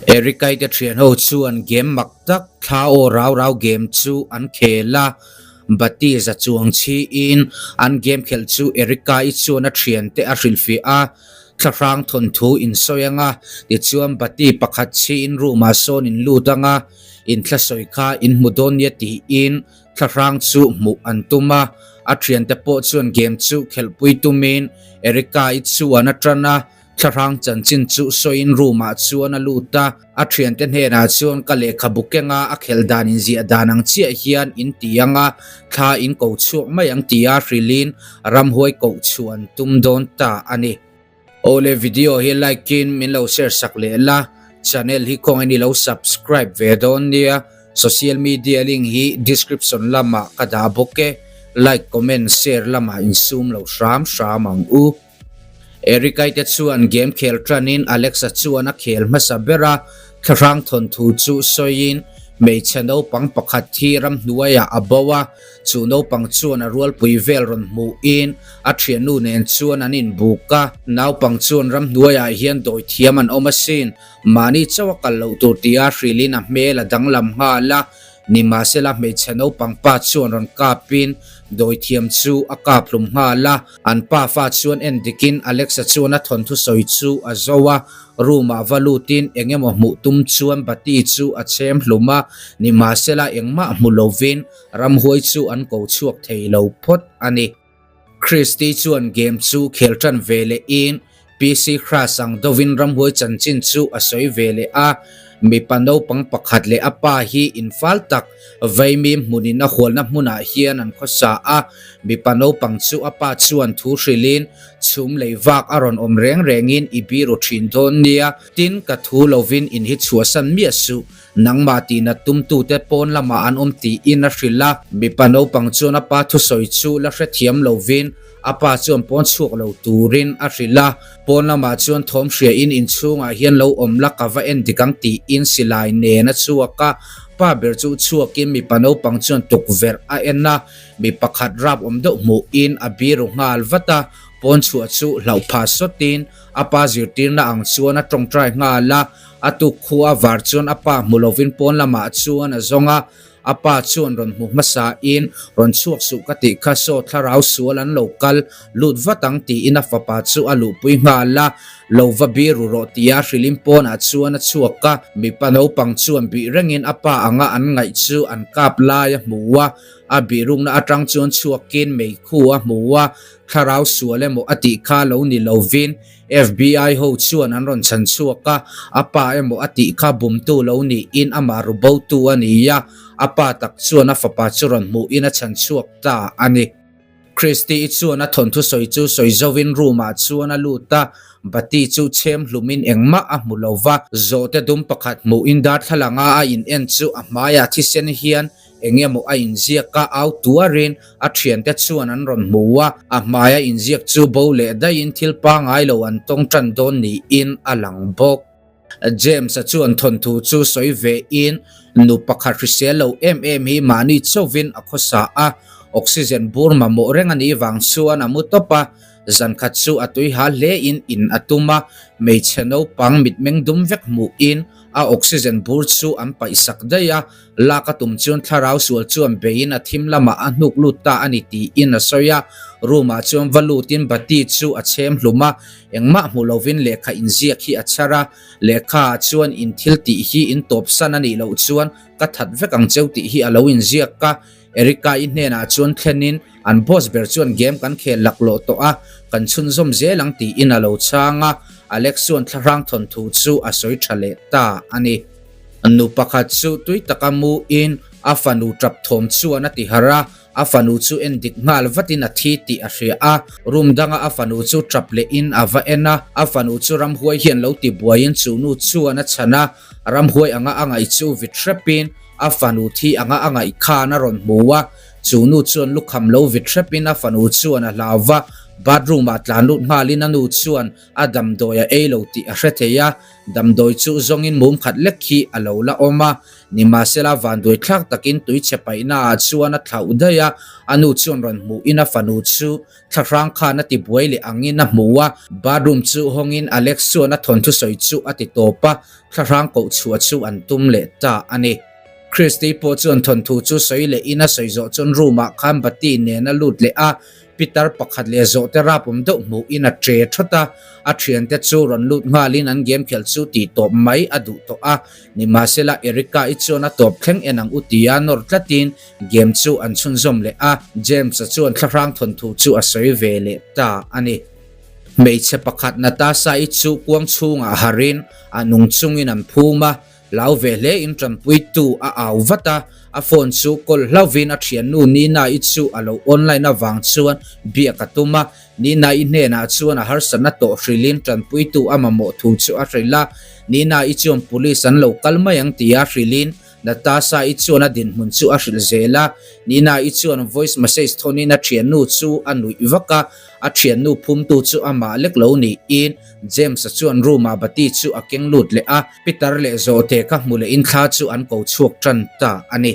Erica-i te thian ho chuan game mak tak thla aw rau rau game chu an khel a, Bati za chuang chhiin an game khelh chu Erica-i chuan a thiante a hrilhfiah a, thlahrang thawnthu in sawi ang a, tichuan Bati pakhat chhiin room ah sawn in lut ang a, in thla sawi kha in hmu dawn nia tiin thlahrang chu hmuh an tum a, a thiante pawh chuan game chu khelhpui tumin Erica-i chuan a tan a. Thlahrang chanchin chu sawiin room ah chuan a lut a, a thiante hnenah chuan ka lehkhabu kenga a khelh dan inziah dan ang chiah hian in ti ang a, thla in ko chhuak mai ang tia hrilhin ramhuai koh chhuah an tum dawn ta a ni. Awle video hi like in min lo share sak leh la, channel hi kawngin i lo subscribe ve dawn nia, social media link hi description lamah ka dah bawk e, like comment share lamah insum lo hram hram ang u. Eric-i te chuan game khel tanin Alex-a chuan a khel hmasa ber a, thlahrang thawnthu chu sawiin hmeichhe naupang pakhat hi ramhnuaiah a bo a, chu naupang chuan a rualpui vel rawn hmuhin a thiannu nen chuan an inbuk a. Naupang chuan ramhnuaiah hian dawithiam an awm asin, mahni chauh a kal loh tur tia hrilhin a hmel a danglam nghal a, Nimahsela hmeichhe naupang pa chuan rawn kapin dawithiam chu a kap hlum nghal a, an pa fa chuan en dikin Alexa chuan a thawnthu sawi chu a zo a, room ah va lutin eng emaw hmuh tum chuan bati chu a chhem hlum a, nimahsela engmah hmu lovin ramhuai chu an ko chhuak thei lo phawt a ni. Christy chuan game chu khel tan ve leh in PC Crash ang dovin ramhuai chanchin chu a sawi ve leh a, mipa naupang pakhat leh a pa hi infal tak vaimim hmunin a hualna hmunah hian an khawsa a, mipa naupang chu a pa chuan thu hrilhin chhum lei vak a rawn awm reng rengin i biru thin dawn nia, tin ka thu lovin in hi chhuahsan miah suh. Nangmah tihna tumtute pawn lamah an awm tiin a hrilh a. Mipa naupang chuan a pa thusawi chu la hrethiam lovin a pa chuan pawn chhuak lo turin a hrilh a. Pawn lamah chuan thawm hriain inchhungah hian lo awm la ka va en dik ang tiin silai nen a chhuak a. Pa ber chu chhuakin mipa naupang chuan tukverh a en a, mi pakhat rap awm deuh hmuhin a biru nghal vat a. Pawn chhuah chu hlauh phah sawtin a pa zirtirna ang chuan a tawngtai nghal a. A tuk khu a var chuan a pa hmu lovin pawn lamah chuan a zawng a, a pa chuan rawn hmu hmasain, Rawn chhuak suh ka tih kha saw thlarau sual an lo kal lut vat ang tiin a fapa chu a luhpui nghal a, lo va biru rawh tia hrilhin pawnah chuan a chhuak a, mipa naupang chuan bih rengin a pa anga an ngaih chu an kap lai a hmu a, a bihrukna atang chuan chhuakin meikhu a hmu a, thlarau sual emaw a tih kha lo ni lovin FBI ho chuan an rawn chhan chhuak a, a pa emaw a tih kha bumtu lo niin amah ru botu a ni a, a pa tak chuan a fapa chu rawn hmuhin a chhan chhuak ta a ni. Christy-i chuan a thawnthu sawi chu sawi zovin room-ah chuan a lut a, bati chu chhem hlumin engmah a hmu lo va, zawhte dum pakhat hmuhin darthlalanga a in en chu a hmaiah thisen hian Eng emaw a inziak a, au tuarin a thiante chuan an rawn hmu a, a hmaia inziak chu bo leh daihin thil pangai lo an tawng tan dawn niin a lang bawk. James-a chuan thawnthu chu sawi vein nu pakhat hrisel lo em em hi mahni chauhin a khawsa a, oxygen bur mamawh reng a nih vang chuan a mu tawp a, zan khat chu a tui ha hlein in a tum a, hmeichhe naupang mitmeng dum vek hmuhin a oxygen bur chu an paihsak daih a, Lak a tum chuan thlarau sual chuan beiin a thim lamah a hnuk lut ta a ni tiin a sawi a. Room ah chuan va lutin bati chu a chhem hlum a, engmah hmu lovin lehkha inziak hi a chhar a, lehkha ah chuan in thil tih hi in tawp san a nih loh chuan ka that vek ang cheu tih hi a lo inziak a. Erica-i hnenah chuan thlenin an boss ber chuan game kan khel laklawh tawh a, kan chhunzawm zel ang tiin a lo chhang a, Alex chuan thlahrang thawnthu chu a sawi tha leh ta a ni. Nu pakhat chu tui taka mu in a fanu tap thawm chuan a ti harh a, a fanu chu en dik nghal vatin a thi tih a hria a. Room danga a fanu chu tap leh in a va en a, a fanu chu ramhuai hian lo ti buai in chu nu chuan a chhan a, ramhuai anga a ngaih chu vit hrep in a fanu thi anga a ngaih khan a rawn hmu a, chu nu chuan lukham lo vit hrep in a fanu chuan a hlau va, Bathroom ah tlan lut nghalin a nu chuan a damdawi a ei lo tih a hre thei a, damdawi chu zawngin mum khat lek hi a lo la awm a. Nimahsela vanduai thlak takin tui chhe paihna ah chuan a thlauh daih a, a nu chuan rawn hmuhin a fanu chu thlahrang khan a tibuai leh angin a hmu a. Bathroom chu hawngin Alex chuan a thawnthu sawi chu a ti tawp a, thlahrang koh chhuah chu an tum leh ta a ni. Christy pawh chuan thawnthu chu sawi lehin a sawi zawh chuan room ah khan bati nen a lut leh a, Pitar pakhat leh zawhte rap awm deuh hmuhin a tre thawt a, a thiante chu rawn lut nghalin an game khelh chu tih tawp mai a duh tawh a. Nimahsela Erica-i chuan a tawp thleng en ang u tia nawr tlatin game chu an chhunzawm leh a, James-a chuan thlahrang thawnthu chu a sawi ve leh ta a ni. Hmeichhe pakhat Natasha-i chu kuang chhungah harin a nung chungin an phum a, Hlau ve hle in tanpuitu a au vat a, a phone chu call hlauvin a thiannu Nina-i chu a lo online avang chuan biak a tum a. Nina-i hnenah chuan a harsatna tawh hrilhin tanpuitu a mamawh thu chu a hrilh a. Nina-i chuan police an lo kal mai ang tia hrilhin Natasha-i chuan a dinhmun chu a hrilh zel a. Nina-i chuan voice message thawnin a thiannu chu a nuih vak a, a thiannu phumtu chu amah lek lo niin James-a chuan room-ah bati chu a keng lut leh a. Peter leh Zawhte ka hmu leh in thla chu an ko chhuak tan ta a ni.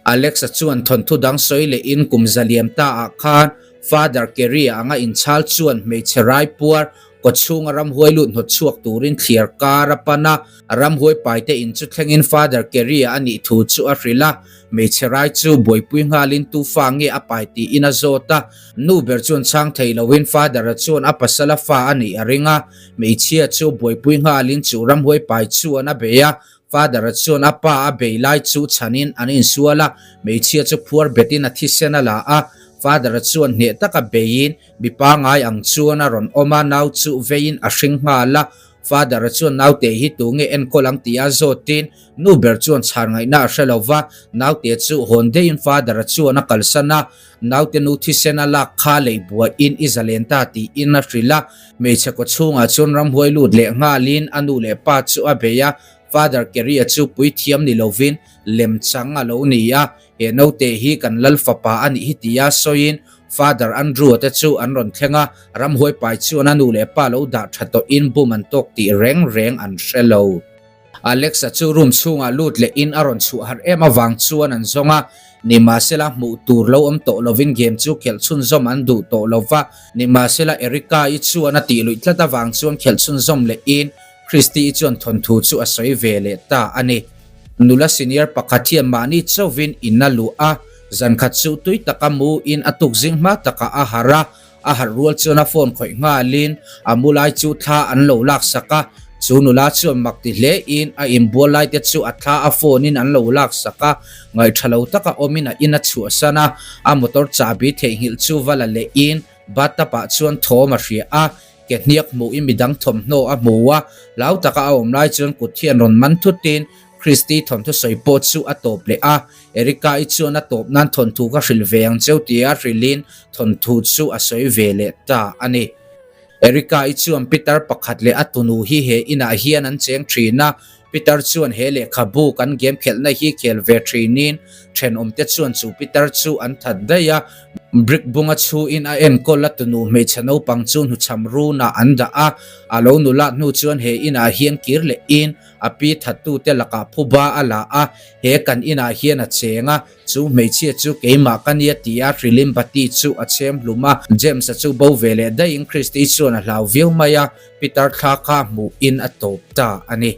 Alex-a chuan thawnthu dang sawi leh in kum zaliam ta ah khan Father Kerry-a anga inchhal chuan hmeichhe rai puar kawchhunga ramhuai lut hnawt chhuak turin thliar kar a pan a, ramhuai paite in chu thlengin Father Kerry-a a nih thu chu a hrilh a. Hmeichhe rai chu buaipui nghalin tu fa nge a pai tiin a zawt a. Nu ber chuan chhang thei loin Father-a chuan a pasala fa a nih a ring a. Hmeichhia chu buaipui nghalin chu ramhuai pai chuan a bei a, Father-a chuan a pa a bei lai chu chhanin an insual a, hmeichhia chu phuar betin a thisen a la a, Father-a chuan hneh taka beiin mi pangai ang chuan a rawn awm a, nau chu veiin a hring nghal a, Father-a chuan naute hi tunge enkawl ang tia zawtin nu ber chuan chhan ngaihna a hre lo va, naute chu hawn deihin Father-a chuan a kalsan a. Naute nu thisen a lak kha lei buaiin i zalen ta tiin a hrilh a. Hmeichhe kaw chhungah chuan ramhuai lut leh nghalin a nu leh pa chu a bei a. Father Kerry-a chu puithiam ni lovin lemchang a lo ni a, he naute hi kan lal fapa a nih hi tia sawiin Father Andrew-a te chu an rawn thleng a. Ramhuai pai chuan a nu leh pa lo dah tha tawhin bum an tawk tih reng reng an hre lo. Alex-a chu room chhungah lut leh in a rawn chhuah harh em avang chuan an zawng a, nimahsela hmuh tur lo awm tawh lovin game chu khelh chhunzawm an duh tawh lo va, nimahsela Erica-i chuan a tih luih tlat avang chuan khelh chhunzawm leh in Christy-i chuan thawnthu chu a sawi ve leh ta a ni. Nula senior pakhat hian mahni chauvin in a luh a, zankhat chu tui taka mu in a tukzing hma takah a harh a, A harh rual chuan a phone khawih nghalin a mu lai chu thla an lo laksak a, chu nula chuan mak ti hle in a inbual lai te chu a thla a phone in an lo laksak a, ngaihṭha lo taka awmin a in a chhuahsan a, a motor chahbi theihnghilh chu va la leh in bathtub ah chuan thawm a hria a, ke hniak hmuhin midang thawmhnaw a hmu a, hlau taka a awm lai chuan kut hian rawn man thutin Christy thawnthu sawi pawh chu a tawp leh a, Erica-i chuan a tawp nan thawnthu ka hrilh ve ang cheu tia hrilhin thawnthu chu a sawi ve leh ta a ni. Erica-i chuan Peter pakhat leh a tunu hi he inah hian an cheng thin a, Peter chuan he lehkhabu kan game khelhna hi khel ve thinin thenawmte chuan chu Peter chu an that daih a, Brick bunga chhuin a enkawl a tunu hmeichhe naupang chu hnuchham runah an dah a, a lo nulat hnu chuan he inah hian kir lehin A pi thattute lakah phuba a la a, he kan inah hian a cheng a, chu hmeichhia chu keimah ka nia tia hrilhin bati chu a chhem hlum a. James-a chu bo ve leh daihin Christy chuan a hlau viau mai a, Peter thla kha hmuhin a tawp ta a ni.